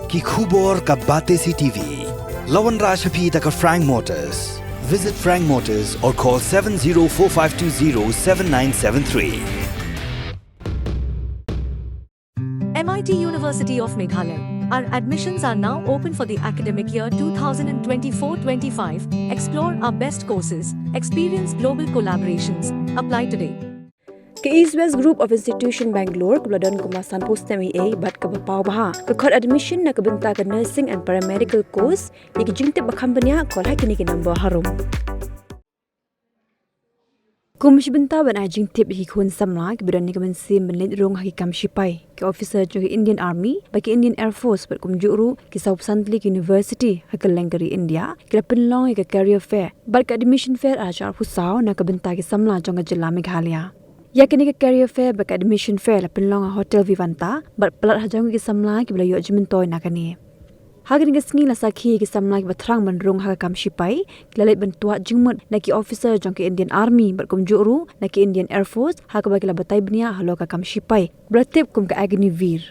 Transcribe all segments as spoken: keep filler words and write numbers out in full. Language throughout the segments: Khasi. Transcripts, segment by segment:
Ki khubor ka Batesi T V. La wanrah sha phi da ka Frank Motors. Visit Frank Motors or call seven zero four five two zero seven nine seven three. M I T University of Meghalaya. Our admissions are now open for the academic year two thousand twenty-four twenty-five. Explore our best courses, experience global collaborations. Apply today. Ka East West Group of Institution Bangalore kaba la don kumba sanphew snem eiei bad kaba paw bha ka khot admission na ka bynta ka nursing and paramedical course. Ïa ki jingtip ba kham bniah, call ha kine ki number harum. Kum shi bynta ban ai jingtip ïa ki khun samla kiba don ïa ka mynsiem ban leit rung ha ki kam shipai, ki officer jong ka Indian Army bad ki Indian Air Force bad kumjuh ruh ki sawphew san tylli ki university ha kylleng ka ri India ki la pynlong ïa ka career fair bad ka admission fair ar hajar arphew saw na ka bynta ki samla jong ka jylla Meghalaya. Ïa kane ka career fair bad ka admission fair la pynlong ha Hotel Vivanta bad palat hajar ngut ki samla kiba la ïoh jingmyntoi na kane. Ha kane ka sngi la sakhi ïa ki samla kiba thrang ban rung ha ka kam shipai, ki la leit ban twad jingmut na ki officer jong ka Indian Army bad kumjuh ruh na ki Indian Air Force, ha kaba ki la batai bniah halor ka kam shipai ba la tip kum ka Agniveer.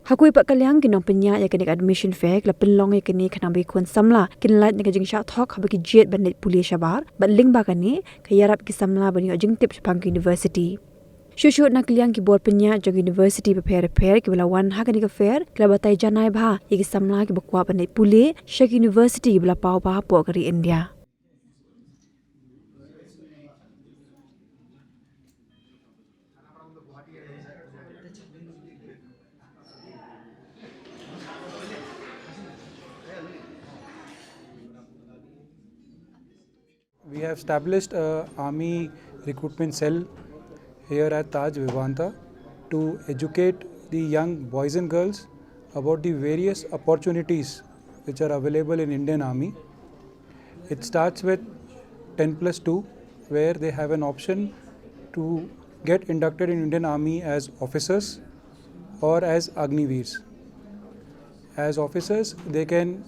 Ha kawei pat ka liang, ki nongpynïaid ïa kane ka admission fair ki la pynlong ïa kane khnang ba ki khun samla kin lait na ka jingshah thok haba ki jied ban leit pule shabar bad lyngba kane ka ïarap ki samla ban ïoh jingtip shaphang ki university. Shuh shuh na ka liang ki bor pynïaid jong ki university bapher bapher kiba la wan ha kane ka fair ki la batai janai bha ïa ki samla kiba kwah ban leit pule sha ki university kiba la paw bha hapoh ka ri India. We have established a army recruitment cell here at Taj Vivanta to educate the young boys and girls about the various opportunities which are available in Indian Army. It starts with ten plus two, where they have an option to get inducted in Indian Army as officers or as Agniveers. As officers, they can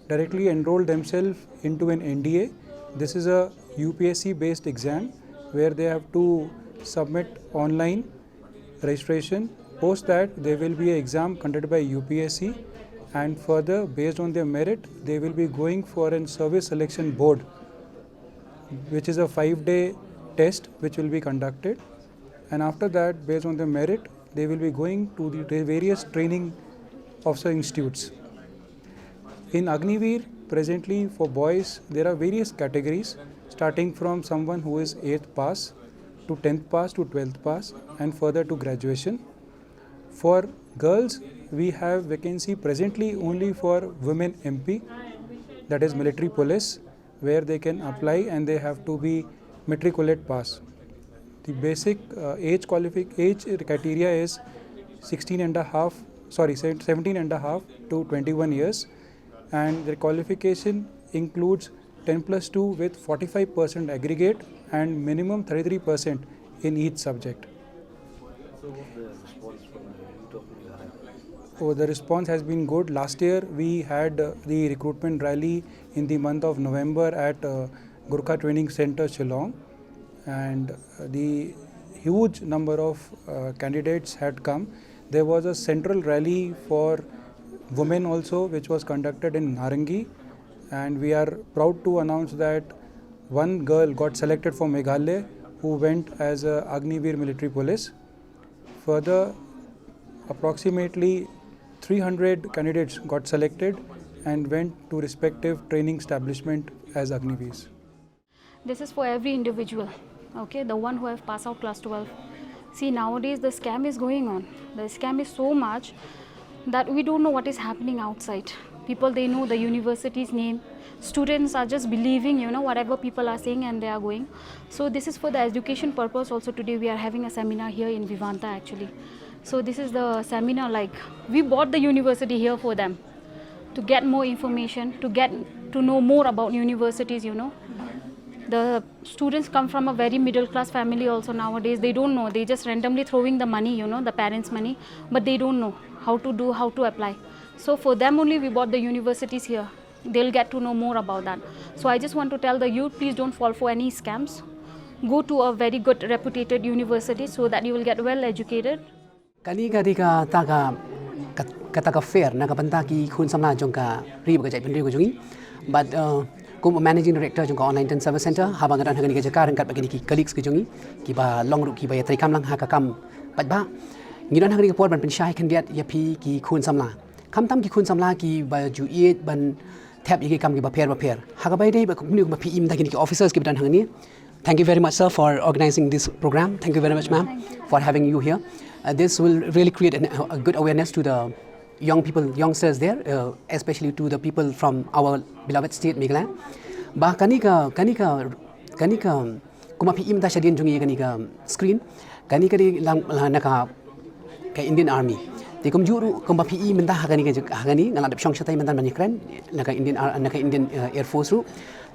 directly enroll themselves into an N D A. This is a U P S C based exam where they have to submit online registration. Post that, there will be an exam conducted by U P S C, and further, based on their merit, they will be going for an service selection board, which is a five day test which will be conducted. And after that, based on their merit, they will be going to the various training officer institutes. In Agniveer, presently for boys, there are various categories, starting from someone who is eighth pass to tenth pass to twelfth pass and further to graduation. For girls, we have vacancy presently only for women M P, that is military police, where they can apply and they have to be matriculate pass. The basic uh, age qualific age criteria is sixteen and a half, sorry, se- seventeen and a half to twenty-one years, and the qualification includes ten plus two with forty-five percent aggregate and minimum thirty-three percent in each subject. So what's the response from the youth of Meghalaya? Oh, the response has been good. Last year, we had uh, the recruitment rally in the month of November at uh, Gorkha Training Center, Shillong, and uh, the huge number of uh, candidates had come. There was a central rally for women also, which was conducted in Narangi, and we are proud to announce that one girl got selected for Meghalaya, who went as a Agniveer military police. Further, approximately three hundred candidates got selected and went to respective training establishment as Agniveers. This is for every individual, okay, the one who have passed out class twelve. See, nowadays the scam is going on. The scam is so much that we don't know what is happening outside. People, they know the university's name. Students are just believing, you know, whatever people are saying, and they are going. So this is for the education purpose also. Today we are having a seminar here in Vivanta, actually. So this is the seminar, like, we bought the university here for them to get more information, to get to know more about universities, you know. The students come from a very middle class family also nowadays. They don't know. They just randomly throwing the money, you know, the parents' money, but they don't know how to do, how to apply. So for them only we bought the universities here. They'll get to know more about that. So I just want to tell the youth, please don't fall for any scams. Go to a very good reputed university so that you will get well educated. Kane ka dei kata ka, ka, kata ka fair na ka bynta ki khun samla jong ka ri bad ka jaitbynriew ka jong ngi. Bad uh, kum u managing director jong ka Online Intern Service Center, haba nga don ha kane ka jaka ryngkat bad kine ki colleagues ka jong ngi kiba long ruh kiba ïatreikam lang ha ka kam paidbah, ngi don ha kane ka por ban pynshai khyndiat ïa phi ki khun samla, khamtam ki khun samla kiba ju ïeit ban thep ïa ki kam kiba pher ba pher. Ha kaba ïadei bad kumne kumba phi im da kine ki officers kiba don hangne. Thank you very much, sir, for organizing this program. Thank you very much, ma'am, for having you here. Uh, this will really create an, a good awareness to the young people, youngsters there, uh, especially to the people from our beloved state, Meghalaya. Ba kane ka, kane ka, kane ka, kumba phi im da shadien jong ngi kane ka screen. Kane ka dei lang, lang na ka ka Indian Army. Te kumjuh ruh kumba phi i mynta ha kane ka jaka, ha kane nga la dep shong shatai mynta ban ïakren na ka Indian Ar-, na ka Indian uh, Air Force ruh.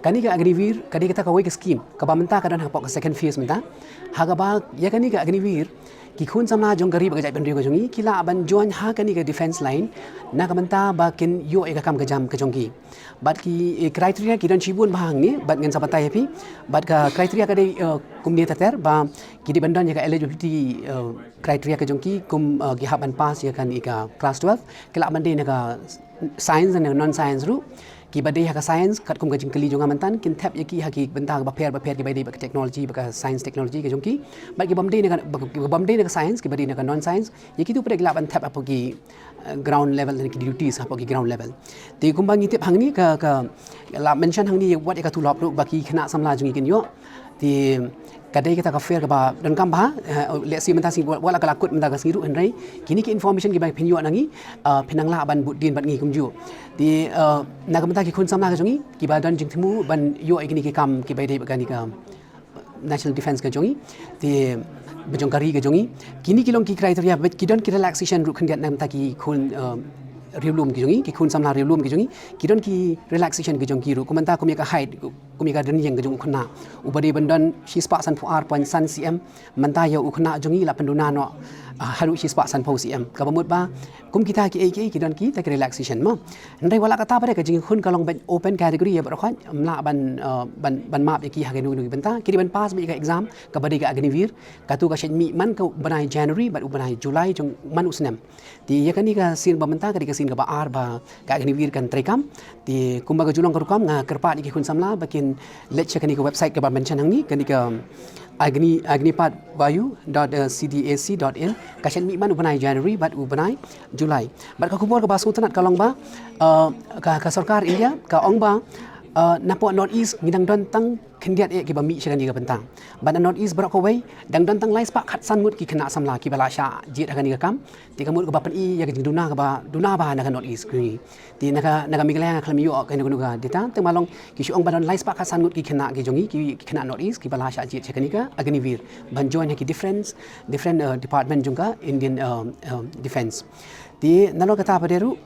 Kane ka Agniveer ka dei kata kawei ka scheme kaba mynta ka don hapoh ka second phase mynta. Ha kaba ïa kane ka Agniveer ki khun samla jong ka ri bad ka jaitbynriew ka jong ngi ki lah ban join ha kane ka defense line na ka bynta ba kin ïoh ïa ka kam ka jam ka jong ki. Bad ki eh, criteria ki don shibun bha hangne bad ngan sa batai ïa phi. Bad ka criteria ka dei uh, kumne ter ter ba ki dei ban don ïa ka eligibility uh, criteria ka jong ki kum uh, ki hap ban pass ïa kane ka class twelve, ki lah ban dei na ka science ne non science ruh. Kiba dei ha ka science katkum ka jingkylli jong nga mynta kin thep ïa ki ha ki bynta ba pher ba pher kiba dei bad ka technology bad ka science technology ka jong ki. Bad kiba ym dei na ka, kiba ym dei na ka science, kiba dei na ka non science, ïa kitu pat ki lah ban thep hapoh ki uh, ground level ne ki duties hapoh ki ground level. Te kumba ngi tip hangne ka, ka la mention hangne wat ïa ka tulop ruh ba ki khynnah samla jong ngi kin ïoh. Te ka dei kata ka fair kaba donkam bha. Uh, let's see mynta sngi wat la ka la kut mynta ka sngi ruh, hynrei kine ki information kiba phin ïoh na ngi uh, phin nang lah ban bud dien bad ngi kumjuh. Te uh, na ka bynta ki khun samla ka jong ngi kiba don jingthmu ban ïoh ïa kine ki kam kiba dei bad kane ka National Defense ka jong ngi, te ba jong ka ri ka jong ngi. Kine ki long ki criteria ba ki don ki relaxation ruh khyndiat na ka bynta ki khun uh, riewlum ki jong ngi, ki khun samla riewlum ki jong ngi. Ki don ki relaxation ki jong ki ruh, kum mynta kum ïa ka height, kum ïa ka dynïeng ka jong u khynnah. Uba dei ban don shispah sanphew ar point san cm, mynta ïa u khynnah jong ngi la pynduna noh uh, haduh shispah sanphew cm. Kaba mut ba kum kita kiei kiei ki don kita ki relaxation mo. Hynrei wat la kata pat ka jingkhun ka long ban open category ïa baroh, ym lah ban uh, ban ban map ïa ki ha kano kano ki bynta. Ki dei ban pass beit ïa ka exam kaba dei ka Agniveer. Katu ka shait mih man ka u bnai January bad u bnai July jong man u snem. Te ïa kane ka sien ba mynta ka dei ka sien kaba ar ba ka Agniveer kan treikam. Te kumba ka ju long ka rukom nga kyrpad ïa ki khun samla ba kin leit sha kane ka website kaba mention hangne, kane ka Agni, agnipath vayu dot c d a c dot in. Ka shait mih man u bnai January bad u bnai July. Bad ka khubor kaba sngewtynnat ka long ba uh, ka, ka sorkar India ka ong ba uh, napoh North East ngi dang don tang khyndiat eh kiba mih sha kane ka bynta. Bad na North East baroh kawei dang don tang lai spah khatsan ngut ki khynnah samla kiba la shah jied ha kane ka kam. Te ka mut kaba pyni ïa ka jingduna kaba duna bha na ka North East. Te na ka, na ka Meghalaya nga khlem ïoh kano kano ka data, te ma long ki shu ong ba don lai spah khatsan ngut ki khynnah ki jong ngi, ki, ki khynnah North East kiba la shah jied sha kane ka Agniveer ban join ha ki different, different uh, department jong ka Indian uh, uh, Defense. Te nalor kata pat ruh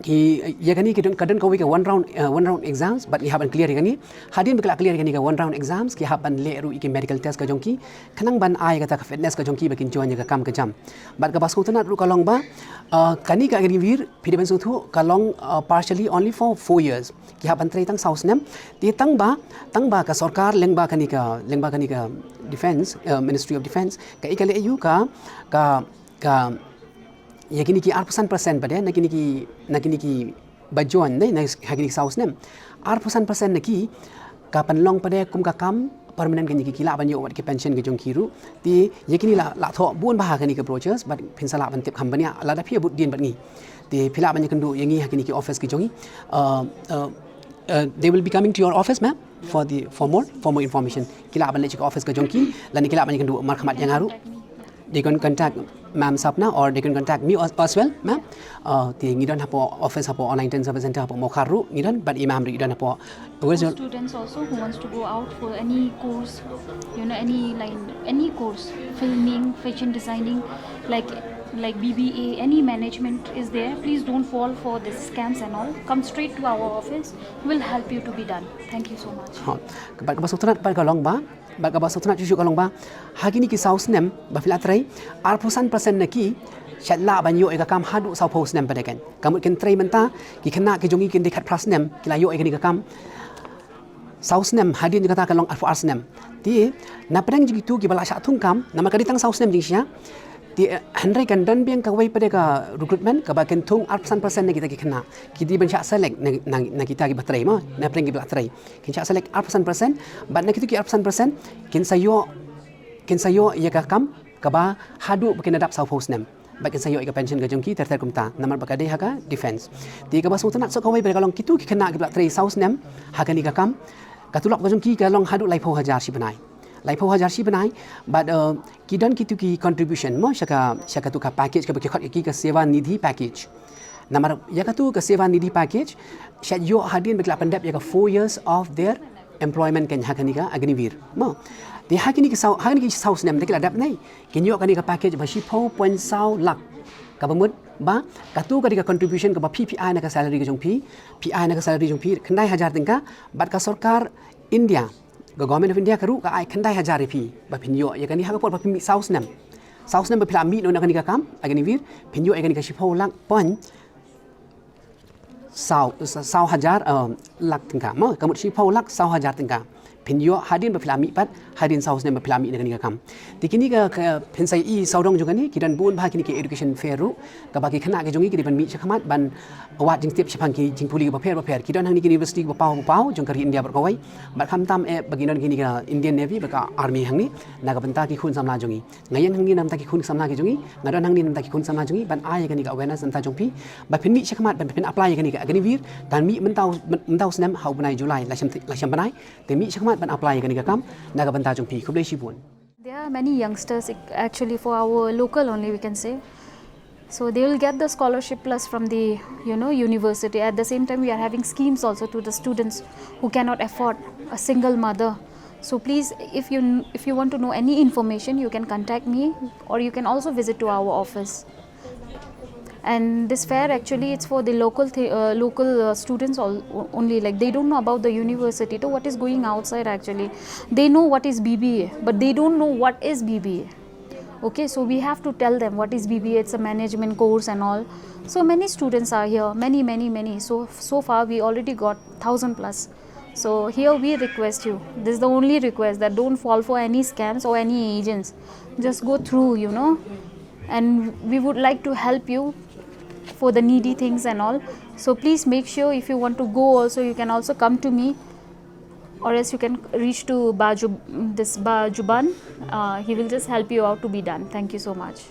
ki ïa kane ki don, ka don kawei ka one round uh, one round exams, bad ngi hap ban clear ïa kane. Hadien ba ki la clear ïa kane ka one round exams, ki hap ban leh ruh ïa ki medical test ka jong ki khnang ban ai kata ka fitness ka jong ki ba kin join ïa ka kam ka jam. Bad kaba sngewtynnat ruh ka long ba uh, kane ka Agniveer phi dei ban sngewthuh ka long uh, partially only for four years. Ki hap ban trei tang saw snem. Te tang ba, tang ba ka sorkar lyngba kane ka, lyngba kane ka defense uh, Ministry of Defense ka ïa ka leh ïa u ka, ka, ka ïa kine ki arphew san percent pat de na kine ki, na kine ki ba join ne, na ha kine ki saw snem. Arphew san percent na ki ka pynlong pat de kum ka kam permanent kane, ki, ki lah ban ïoh wat ki pension ki jong ki ruh. Te ïa kine la, la thoh bun bha ha kane ka brochures bad phin sa lah ban tip kham bniah lada phi ïa bud dien bad ngi. Te phi lah ban ïakynduh ïa ngi ha kine ki office ki jong ngi. Uh, uh, uh, they will be coming to your office, ma'am, for the, for more, for more information. Ki lah ban leit sha ka office ka jong ki lane ki lah ban ïakynduh markhmat ïa nga ruh. They can contact Ma'am Sapna or they can contact me as, as well, ma'am. Uh, te ngi don hapoh office hapoh Online Intern Service Center hapoh Mawkhar ruh ngi don, bad i ma'am ruh i don hapoh, where's your... Students also who wants to go out for any course, you know, any line, any course, filming, fashion designing, like, like B B A, any management is there. Please don't fall for this scams and all. Come straight to our office. We'll help you to be done. Thank you so much. Ha, bad kaba sngewtynnat pat ka long ba, bad kaba sngewtynnat shuh shuh ka long ba ha kine ki saw snem ba phi la trei, arphew san percent na ki shait lah ban ïoh ïa ka kam haduh sawphew snem pat de. Ka mut kin trei mynta, ki khynnah ki jong ngi kin dei khatphra snem ki la ïoh ïa kane ka kam. Saw snem, hadien kata ka long arphew ar snem. Te na pdeng jong kitu kiba la shah thung kam, namar ka dei tang saw snem jingshisha, Te, eh, hynrei kan don biang kawei pat de ka recruitment kaba kin thung arphew san percent na kita ki khynnah. Ki dei ban shah select na, na, na kita kiba trei mo, na pdeng kiba trei. Kin shah select arphew san percent, bad na kitu ki arphew san percent kin sa ïoh, kin sa ïoh ïa ka kam kaba haduh ba kin da dap sawphew snem. Bad kin sa ïoh ïa ka pension ka jong ki ter ter kumta, namar ba ka dei ha ka defense. Te kaba sngewtynnat shuh kawei pat de ka long kitu ki khynnah kiba trei saw snem ha kane ka kam, ka tulop ka jong ki ka long haduh laiphew hajar shi bnai. Laiphew hajar shi bnai, bad, eh, ki don kitu ki contribution mo sha ka, sha katu ka package kaba ki khot ïa ki ka Sewa Nidhi package. Namar ïa katu ka Sewa Nidhi package, shait ïoh hadien ba ki la pyndep ïa ka four years of their employment kein ha kane ka Agniveer mo. Te ha kine ki saw, ha kine ki saw snem da ki la dep ne, kin ïoh kane ka package ba shiphew point saw lak. Kaba mut ba katu ka dei ka contribution kaba phi phi ai na ka salary ka jong phi, phi ai na ka salary jong phi khyndai hajar tyngka, bad ka sorkar India, ka Government of India ka ruh ka ai khyndai hajar ïa phi ba phin ïoh ïa kane ha ka por ba phi mih saw snem. Saw snem ba phi la mih noh na kane ka kam Agniveer, phin ïoh ïa kane ka shiphew lak point saw, saw hajar, eh, lak tyngka mo, ka mut shiphew lak saw hajar tyngka. Phin ïoh hadien ba phi la mih pat, hadien saw snem ba phi la mih na kane ka kam. Te kine ka, ka phin sa ïohi sawdong jong kane, ki don bun bha kine ki education fair ruh kaba ki khynnah ki jong ngi ki dei ban mih shakhmat ban wad jingtip shaphang ki jingpule bapher bapher. Ki don hangne ki university bapaw bapaw jong ka ri India baroh kawei. Bad khamtam eh ba ki don kine ka Indian Navy bad ka Army hangne na ka bynta ki khun samla jong ngi. Nga ïeng hangne na ka bynta ki khun samla ki jong ngi, nga don hangne na ka bynta ki khun samla jong ngi, ban ai ïa kane ka awareness na ka bynta jong phi ba phin mih shakhmat, ban phin apply ïa kane ka Agniveer. Kan mih mynta u, mynta u snem ha u bnai July, la shem, la shem bnai. Te mih shakhmat ban apply ïa kane ka kam na ka bynta jong phi. Khublei shibun. There are many youngsters, ac-, actually for our local only, we can say. So they will get the scholarship plus from the, you know, university. At the same time, we are having schemes also to the students who cannot afford, a single mother. So please, if you, if you want to know any information, you can contact me, or you can also visit to our office. And this fair, actually, it's for the local thi-, uh, local, uh, students all, only. Like, they don't know about the university, so what is going outside actually. They know what is B B A, but they don't know what is B B A. Okay, so we have to tell them what is B B A, it's a management course and all. So many students are here, many, many, many. So, so far we already got thousand plus. So here we request you, this is the only request, that don't fall for any scams or any agents. Just go through, you know, and we would like to help you for the needy things and all. So please make sure, if you want to go also, you can also come to me, or else you can reach to Ba Ju-, this Ba Juban. Uh, he will just help you out to be done. Thank you so much.